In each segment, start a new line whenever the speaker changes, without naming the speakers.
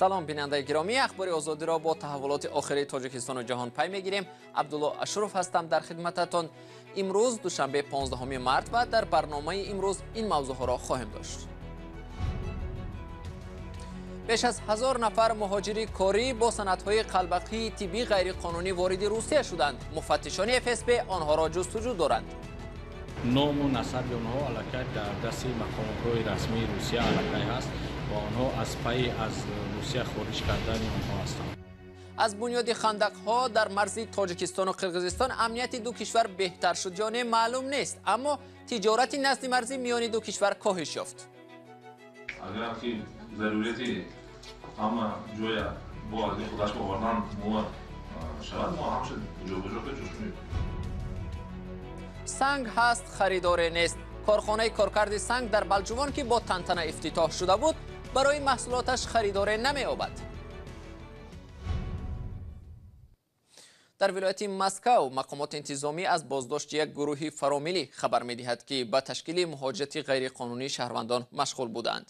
Салом бинандаи гиромӣ, ахбори озодиро бо таҳаввулоти охири Тоҷикистону ҷаҳон пай мегирем. Абдулло Ашуров ҳастам дар хидмататон. Имрӯз душанбе 15 март ва дар барномаи имрӯз ин мавзӯъҳоро хоҳем дошт. Беш аз 1000 нафар муҳоҷири корӣ бо санадҳои қалбакии тиббӣ ғайриқонунӣ вориди Русия шуданд. Муфаттишони ФСБ онҳоро ҷустуҷӯ доранд.
Ному насаби онҳо аллакай дар дасти мақомотҳои расмии Русия аллакай ҳаст ва онҳо аз пайи аз Русия хориҷ кардани онҳо ҳастанд.
Аз бунёди хандақҳо дар марзи Тоҷикистону Қирғизистон амнияти ду кишвар беҳтар шуд ё не маълум нест, аммо тиҷорати назди марзӣ миёни ду кишвар коҳиш ёфт.
Агар ки зарурияти ҳама ҷоя бо аз худаш овардан мо шавад, мо ҳамша ҷобаҷо ҷӯш мекунем.
Санг ҳаст, харидоре нест. Корхонаи коркарди санг дар Балҷувон, ки бо тантана ифтитоҳ шуда буд, барои маҳсулоташ харидоре намеёбад. Дар вилояти Москав мақомоти интизомӣ аз боздошти як гурӯҳи фаромилӣ хабар медиҳад, ки ба ташкили муҳоҷирати ғайриқонунии шаҳрвандон машғул буданд.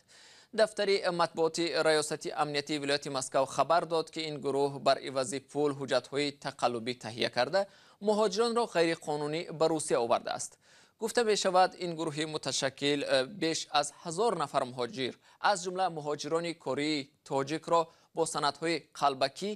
Дафтари матбуоти раёсати амнияти вилояти Москав хабар дод, ки ин гурӯҳ бар ивази пул ҳуҷҷатҳои тақаллубӣ таҳия карда, муҳоҷиронро ғайриқонунӣ ба Русия овардааст. Гуфта мешавад, ин гурӯҳи муташаккил беш аз 1000 нафар муҳоҷир, аз ҷумла муҳоҷирони кории тоҷикро бо санадҳои қалбакӣ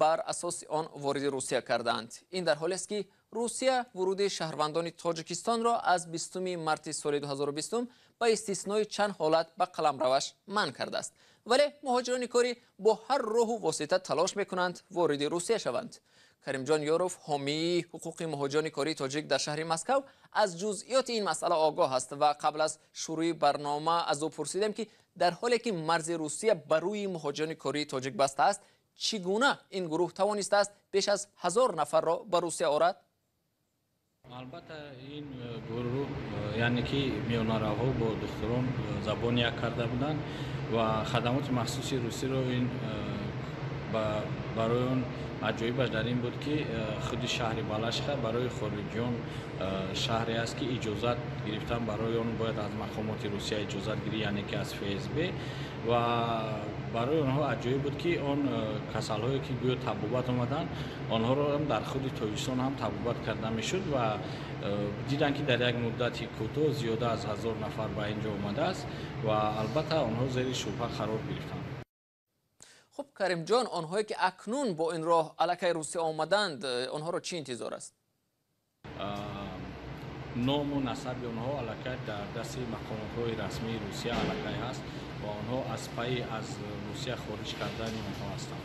бар асоси он вориди Русия кардаанд. Ин дар ҳолест, ки Русия вуруди шаҳрвандони Тоҷикистонро аз 20 марти соли 2020 ба истиснои чанд ҳолат ба қаламраваш манъ кардааст. Вале муҳоҷирони корӣ бо ҳар роҳу восита талош мекунанд вориди Русия шаванд. Каримҷон Ёров, ҳомии ҳуқуқи муҳоҷирони кории тоҷик дар шаҳри Москав, аз ҷузъиёти ин масъала огоҳ аст ва қабл аз шурӯи барнома аз ӯ пурсидем, ки дар ҳоле ки марзи Русия ба рӯи муҳоҷирони кории тоҷик баста аст, чӣ гуна ин гурӯҳ тавонистааст беш аз 1000 нафарро ба Русия орад?
Албатта, ин гурӯҳ, яъне ки миёнаравҳо бо духтурон забон як карда буданд ва хадамоти махсуси русиро ин барои он аҷоибаш дар ин буд, ки худи шаҳри Балашиха барои хориҷиён шаҳре аст, ки иҷозат гирифтан барои он бояд аз мақомоти Русия иҷозат гирӣ, яъне ки аз ФСБ. Ва барои онҳо аҷоиб буд, ки он касалҳое ки гӯё табобат омаданд, онҳоро дар худи Тоҷикистон ҳам табобат карда мешуд ва диданд, ки дар як муддати кӯтоҳ зиёда аз 1000 нафар ба ин ҷо омадааст ва албатта онҳо зери шубҳа қарор гирифтанд.
Хуб, Каримҷон, онҳое ки акнун бо ин роҳ аллакай Русия омаданд, онҳоро чӣ интизор аст?
Ному насаби онҳо аллакай дар дасти мақомотҳои расмии Русия аллакай ҳаст ва онҳо аз пайи аз Русия хориҷ кардани онҳо ҳастанд.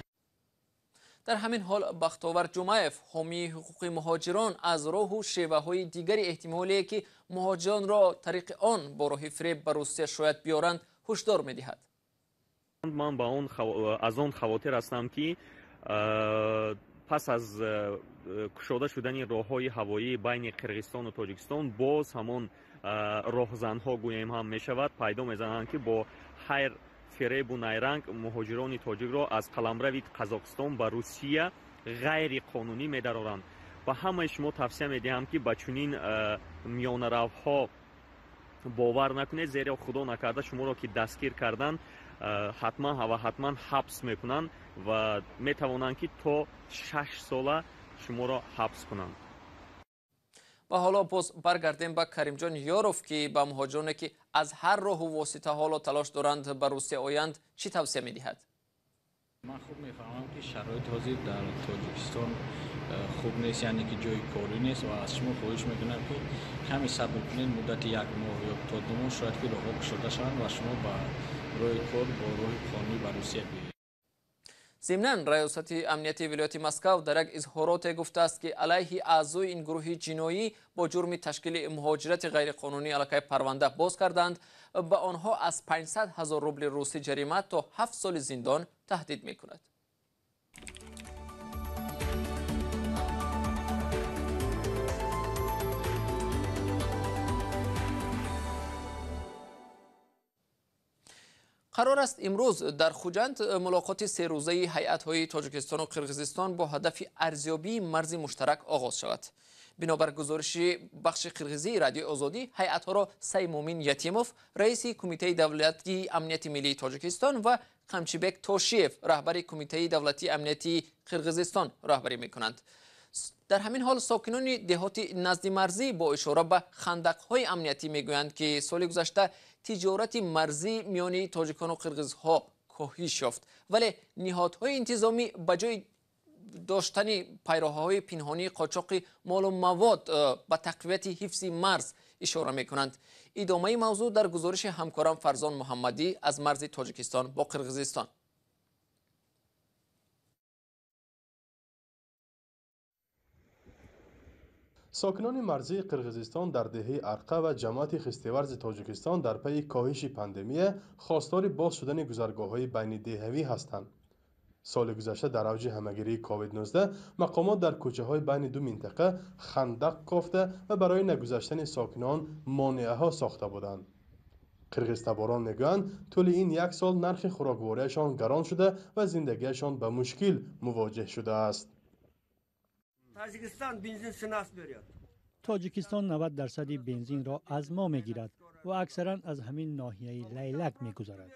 Дар ҳамин ҳол Бахтовар Ҷумаев, ҳомии ҳуқуқи муҳоҷирон, аз роҳу шеваҳои дигари эҳтимолие, ки муҳоҷиронро тариқи он бо роҳи фиреб ба Русия шояд биёранд, ҳушдор медиҳад.
Ман ба он аз он хавотир ҳастам, ки пас аз кушода шудани роҳҳои ҳавоӣ байни Қирғизистону Тоҷикистон боз ҳамон роҳзанҳо гӯем ҳам мешавад пайдо мезананд, ки бо хайр фиребу найранг муҳоҷирони тоҷикро аз қаламрави Қазоқистон ба Русия ғайриқонунӣ медароранд. Ба ҳамаи шумо тавсия медиҳам, ки ба чунин миёнаравҳо бовар накунед, зеро худо накарда шуморо ки дастгир карданд, ҳатман ва ҳатман ҳабс мекунанд ва метавонанд, ки то 6 сола шуморо ҳабс кунанд.
Ва ҳоло боз баргардем ба Каримҷон Ёров, ки ба муҳоҷироне, ки аз ҳар роҳу восита ҳоло талош доранд ба Русия оянд, чӣ тавсия медиҳад?
Ман хуб мефаҳмам, ки шароит ҳозир дар Тоҷикистон хуб нест, яъне ки ҷои корӣ нест ва аз шумо хоҳиш мекунам, ки каме сабр кунед, муддати 1 моҳ ё то 2 моҳ шояд ки роҳҳо кушода шаванд ва шумо ба роҳи кор бо роҳи қонунӣ ба Русия биёед.
Зимнан раёсати амнияти вилояти Москав дар як изҳороте гуфтааст, ки алайҳи аъзои ин гурӯҳи ҷиноӣ бо ҷурми ташкили муҳоҷирати ғайриқонунӣ аллакай парванда боз карданд. Ба онҳо аз 500 000 рубли русӣ ҷарима то 7 соли зиндон таҳдид мекунад. Қарор аст имрӯз дар Хуҷанд мулоқоти серӯзаи ҳайатҳои Тоҷикистону Қирғизистон бо ҳадафи арзёбии марзи муштарак оғоз шавад. Бинобар гузориши бахши қирғизии Радиои Озодӣ, ҳайатҳоро Саймумин Ятимов, раиси Кумитаи давлатии амнияти миллии Тоҷикистон ва Қамчибек Тошиев, раҳбари Кумитаи давлатии амниятии Қирғизистон, роҳбарӣ мекунанд. Дар ҳамин ҳол сокинони деҳоти наздимарзӣ бо ишора ба хандақҳои амниятӣ мегӯянд, ки соли гузашта тиҷорати марзӣ миёни тоҷикону қирғизҳо коҳиш ёфт, вале ниҳодҳои интизомӣ ба ҷои доштани пайроҳаҳои пинҳонии қочоқи молу мавод ба тақвияти ҳифзи марз ишора мекунанд. Идомаи мавзӯъ дар гузориши ҳамкорам Фарзон Муҳаммадӣ аз марзи Тоҷикистон бо Қирғизистон.
Сокинони марзии Қирғизистон дар деҳаи Арқа ва ҷамоати Хистеварзи Тоҷикистон дар пайи коҳиши пандемия хостори боз шудани гузаргоҳҳои байнидеҳавӣ ҳастанд. Соли гузашта дар авҷи ҳамагирии COVID-19 мақомот дар кӯчаҳои байни ду минтақа хандақ кофта ва барои нагузаштани сокинон монеаҳо сохта буданд. Қирғизтаборон мегӯянд, тӯли ин як сол нархи хӯроквориашон гарон шуда ва зиндагиашон ба мушкил мувоҷеҳ шудааст.
Тоҷикистон 90% бензинро аз мо мегирад ва аксаран аз ҳамин ноҳияи Лайлак мегузарад.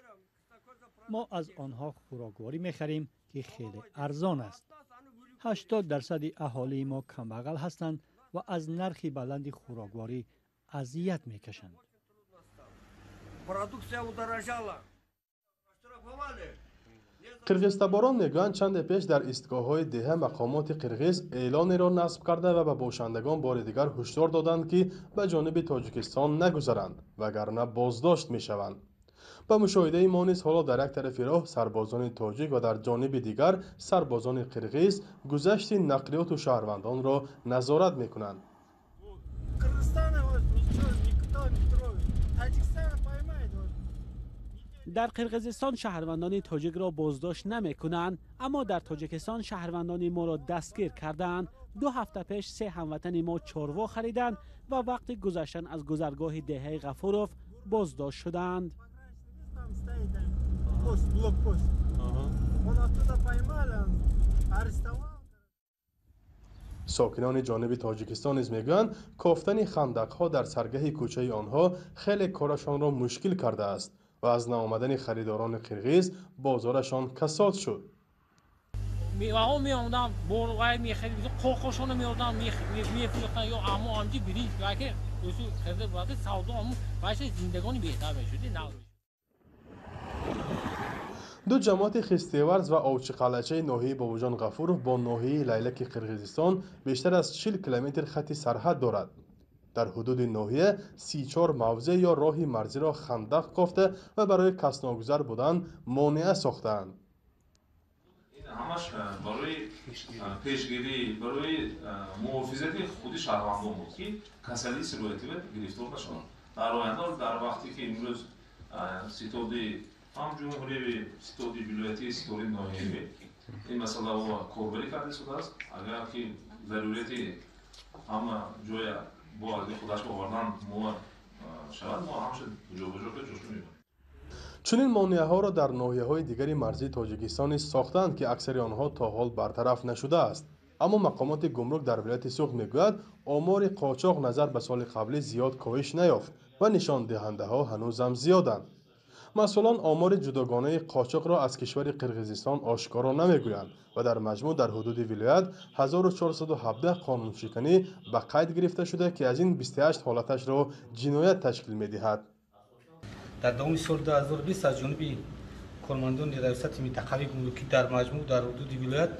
Мо аз онҳо хӯрокворӣ мехарем, ки хеле арзон аст. 80% аҳолии мо камбағал ҳастанд ва аз нархи баланди хӯрокворӣ азият мекашанд.
Қирғизтаборон мегӯянд, чанде пеш дар истгоҳҳои деҳа мақомоти қирғиз эълонеро насб карда ва ба бошандагон бори дигар ҳушдор доданд, ки ба ҷониби Тоҷикистон нагузаранд, вагарна боздошт мешаванд. Ба мушоҳидаи мо низ ҳоло дар як тарафи роҳ сарбозони тоҷик ва дар ҷониби дигар сарбозони қирғиз гузашти нақлиёту шаҳрвандонро назорат мекунанд.
Дар Қирғизистон шаҳрвандони тоҷикро боздошт намекунанд, аммо дар Тоҷикистон шаҳрвандони моро дастгир кардаанд. 2 ҳафта пеш 3 ҳамватани мо чорво хариданд ва вақти гузаштан аз гузаргоҳи деҳаи Ғафуров боздошт шуданд.
Сокинони ҷониби Тоҷикистон низ мегӯянд, кофтани хандақҳо дар саргаҳи кӯчаи онҳо хеле корашонро мушкил кардааст ва аз наомадани харидорони қирғиз бозорашон касод шуд.
Меваҳо меомаданд, борвай мехарид, қоқошонро меорданд, мефурӯхтанд, ё аммо амҷи биринҷ ки ӯсу харида бурда савдо аммо вайша зиндагони беҳтар мешуд.
Ду ҷамоати Хистеварз ва Овчиқалъачаи ноҳияи Бобоҷон Ғафуров бо ноҳияи Лайлаки Қирғизистон бештар аз 40 километр хатти сарҳад дорад. Дар ҳудуди ноҳия 34 мавзеъ ё роҳи марзиро хандақ кофта ва барои касногузар будан монеа сохтаанд.
Ҳамаш барои пешгирӣ, барои муҳофизати худи шаҳрвандон буд, ки касалии сироятиро гирифтор нашаванд. Дар оянда, дар вақте ки имрӯз ситоди ҳам ҷумҳуриявӣ, ситоди вилоятӣ, ситоди ноҳиявӣ ин масъаларо корбарӣ карда шудааст, агар ки зарурияти ҳама ҷоя бо аз худаш овардан мо шавад, мо ҳамаша ҷобаҷо карда ҷошта мебарем.
Чунин монеаҳоро дар ноҳияҳои дигари марзии Тоҷикистон низ сохтаанд, ки аксари онҳо то ҳол бартараф нашудааст. Аммо мақомоти гумрук дар вилояти Суғд мегӯяд, омори қочоқ назар ба соли қаблӣ зиёд коҳиш наёфт ва нишондиҳандаҳо ҳанӯзам зиёданд. Масъулон омори ҷудогонаи қочоқро аз кишвари Қирғизистон ошкоро намегӯянд ва дар маҷмӯъ дар ҳудуди вилоят 1417 қонуншиканӣ ба қайд гирифта шуда, ки аз ин 28 ҳолаташро ҷиноят ташкил медиҳад.
Дар давоми соли 2020 аз ҷониби кормандони раёсати минтақавии гумрукӣ дар маҷмӯъ дар ҳудуди вилоят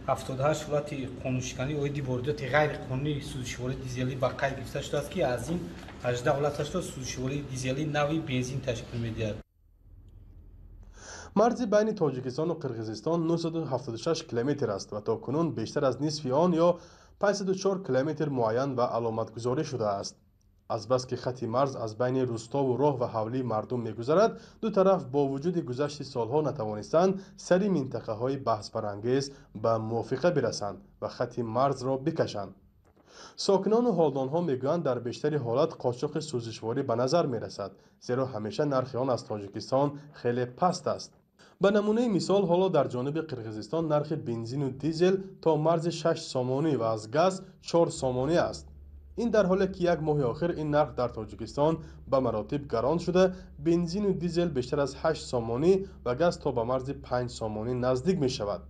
78 ҳолати қонуншиканӣ оиди воридоти ғайриқонунии сӯзишвории дизелӣ ба қайд гирифта шудааст, ки аз ин 18 ҳолаташро сӯзишвории дизелии нави бензин ташкил медиҳад.
Марзи байни Тоҷикистону Қирғизистон 976 километр аст ва то кунун бештар аз нисфи он ё 504 километр муайян ва аломатгузорӣ шудааст. Азбаски хатти марз аз байни рӯстову роҳ ва ҳавлии мардум мегузарад, ду тараф бо вуҷуди гузашти солҳо натавонистанд сари минтақаҳои баҳсбарангез ба мувофиқа бирасанд ва хатти марзро бикашанд. Сокинону ҳолдонҳо мегӯянд, дар бештари ҳолат қочоқи сӯзишворӣ ба назар мерасад, зеро ҳамеша нархи он аз Тоҷикистон хеле паст аст. Ба намунаи мисол, ҳоло дар ҷониби Қирғизистон нархи бензину дизел то марзи 6 сомонӣ ва аз газ 4 сомонӣ аст. Ин дар ҳоле ки як моҳи охир ин нарх дар Тоҷикистон ба маротиб гарон шуда, бензину дизел бештар аз 8 сомонӣ ва газ то ба марзи 5 сомонӣ наздик мешавад.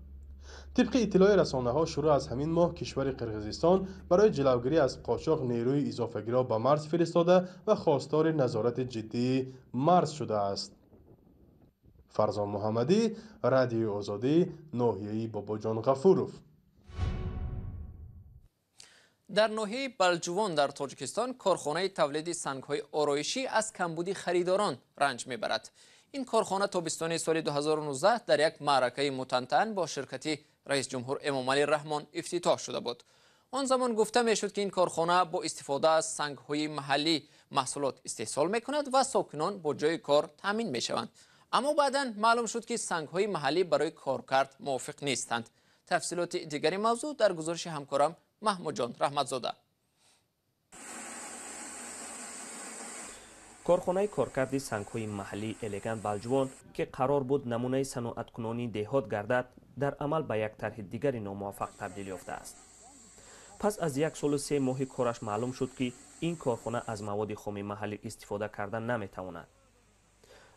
Тибқи иттилои расонаҳо, шурӯъ аз ҳамин моҳ кишвари Қирғизистон барои ҷилавгирӣ аз қочоқ нерӯи изофагиро ба марз фиристода ва хостори назорати ҷиддии марз шудааст. Фарзон Муҳаммадӣ, Радиои Озодӣ, ноҳияи Бобоҷон Ғафуров.
Дар ноҳияи Балҷувон дар Тоҷикистон корхонаи тавлиди сангҳои ороишӣ аз камбуди харидорон ранҷ мебарад. Ин корхона тобистони соли 2019 дар як маъракаи мутантан бо ширкати раисҷумҳур Эмомалӣ Раҳмон ифтитоҳ шуда буд. Он замон гуфта мешуд, ки ин корхона бо истифода аз сангҳои маҳаллӣ маҳсулот истеҳсол мекунад ва сокинон бо ҷои кор таъмин мешаванд. Аммо баъдан маълум шуд, ки сангҳои маҳаллӣ барои коркард мувофиқ нестанд. Тафсилоти дигари мавзӯъ дар гузориши ҳамкорам Маҳмудҷон Раҳматзода.
Корхонаи коркарди сангҳои маҳаллии Элегант Балҷувон, ки қарор буд намунаи саноаткунонии деҳот гардад, дар амал ба як тарҳи дигари номуваффақ табдил ёфтааст. Пас аз 1 солу 3 моҳи кораш маълум шуд, ки ин корхона аз маводи хоми маҳаллӣ истифода карда наметавонад.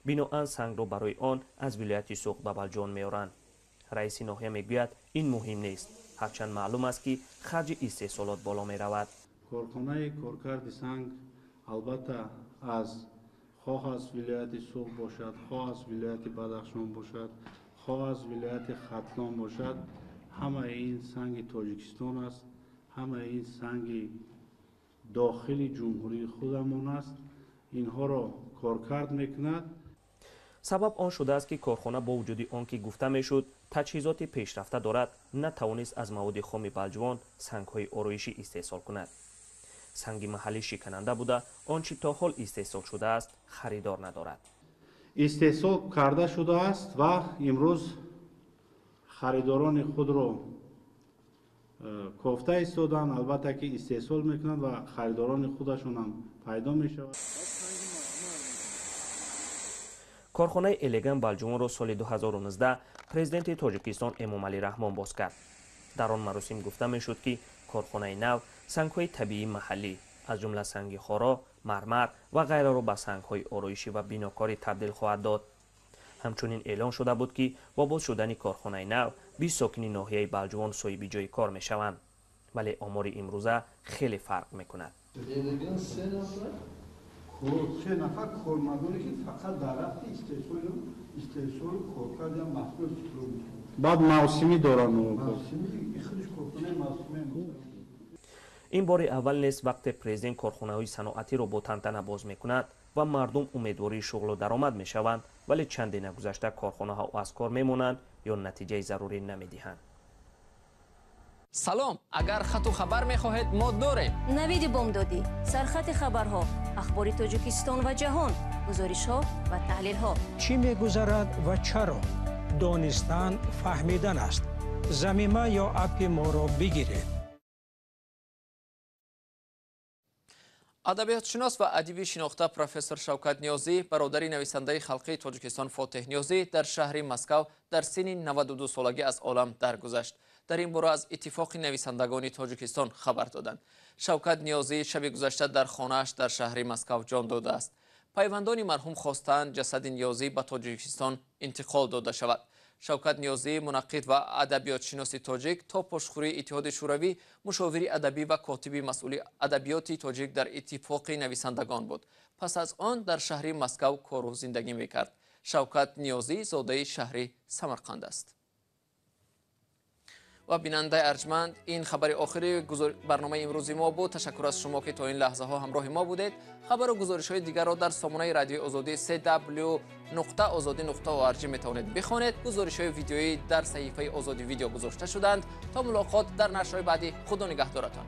Биноан сангро барои он аз вилояти Суғд ба Балҷувон меоранд. Раиси ноҳия мегӯяд, ин муҳим нест, ҳарчанд маълум аст, ки харҷи истеҳсолот боло меравад.
Корхонаи коркарди санг албатта аз хоҳ аз вилояти Суғд бошад, хоҳ аз вилояти Бадахшон бошад, хоҳ аз вилояти Хатлон бошад, ҳамаи ин санги Тоҷикистон аст, ҳамаи ин санги дохили ҷумҳурии худамон аст, инҳоро коркард мекунад.
Сабаб он шудааст, ки корхона бо вуҷуди он ки гуфта мешуд таҷҳизоти пешрафта дорад, натавонист аз маводи хоми Балҷувон сангҳои ороишӣ истеҳсол кунад. Санги маҳаллӣ шикананда буда, он чи то ҳол истеҳсол шудааст харидор надорад.
Истеҳсол карда шудааст ва имрӯз харидорони худро кофта истоданд, албатта ки истеҳсол мекунанд ва харидорони худашон ҳам пайдо мешавад.
Корхонаи Элегант Балҷувонро соли 2019 президенти Тоҷикистон Эмомалӣ Раҳмон боз кард. Дар он маросим гуфта мешуд, ки корхонаи нав сангҳои табиии маҳаллӣ, аз ҷумла санги хоро, мармар ва ғайраро ба сангҳои ороишӣ ва бинокорӣ табдил хоҳад дод. Ҳамчунин эълон шуда буд, ки бо боз шудани корхонаи нав 20 сокини ноҳияи Балҷувон соҳиби ҷои кор мешаванд. Вале омори имрӯза хеле фарқ мекунад.
Се нафар кормандоне ки фақат дар рафти истеҳсолу коркарди маҳсулот иштирок мекунанд. Баъд мавсимӣ доранд. Мавсимӣ, худаш корхонаи мавсимӣ.
Ин бори аввал нест, вақте президент корхонаҳои саноатиро бо тантана боз мекунад ва мардум умедвории шуғлу даромад мешаванд, вале чанде нагузашта корхонаҳо аз кор мемонанд ё натиҷаи зарурӣ намедиҳанд.
Салом, агар хату хабар мехоҳед, мо дорем.
Навиди бомдодӣ, сархати хабарҳо, ахбори Тоҷикистон ва ҷаҳон, гузоришҳо ва таҳлилҳо.
Чӣ мегузарад ва чаро? Донистан фаҳмидан аст. Замима ё апи моро бигиред.
Адабиётшинос ва адиби шинохта профессор Шавкат Ниёзӣ, бародари нависандаи халқии Тоҷикистон Фотеҳ Ниёзӣ, дар шаҳри Москав дар синни 92 солагӣ аз олам даргузашт. Дар ин бора аз Иттифоқи нависандагони Тоҷикистон хабар доданд. Шавкат Ниёзӣ шаби гузашта дар хонааш дар шаҳри Москав ҷон додааст. Пайвандони марҳум хостанд ҷасади Ниёзӣ ба Тоҷикистон интиқол дода шавад. Шавкат Ниёзӣ мунаққид ва адабиётшиноси тоҷик то пошхӯрии Иттиҳоди Шӯравӣ мушовири адабӣ ва котиби масъули адабиёти тоҷик дар Иттифоқи нависандагон буд. Пас аз он дар шаҳри Москав кору зиндагӣ мекард. Шавкат Ниёзӣ зодаи шаҳри Самарқанд аст. Ва бинандаи арҷманд, ин хабари охири барномаи имрӯзи мо буд. Ташаккур аз шумо, ки то ин лаҳзаҳо ҳамроҳи мо будед. Хабару гузоришҳои дигарро дар сомонаи радиои Озодӣ cw.ozodi.org метавонед бихонед. Гузоришҳои видеоӣ дар саҳифаи Озодӣ видео гузошта шуданд. То мулоқот дар нашрҳои баъдӣ, худо нигаҳдоратон.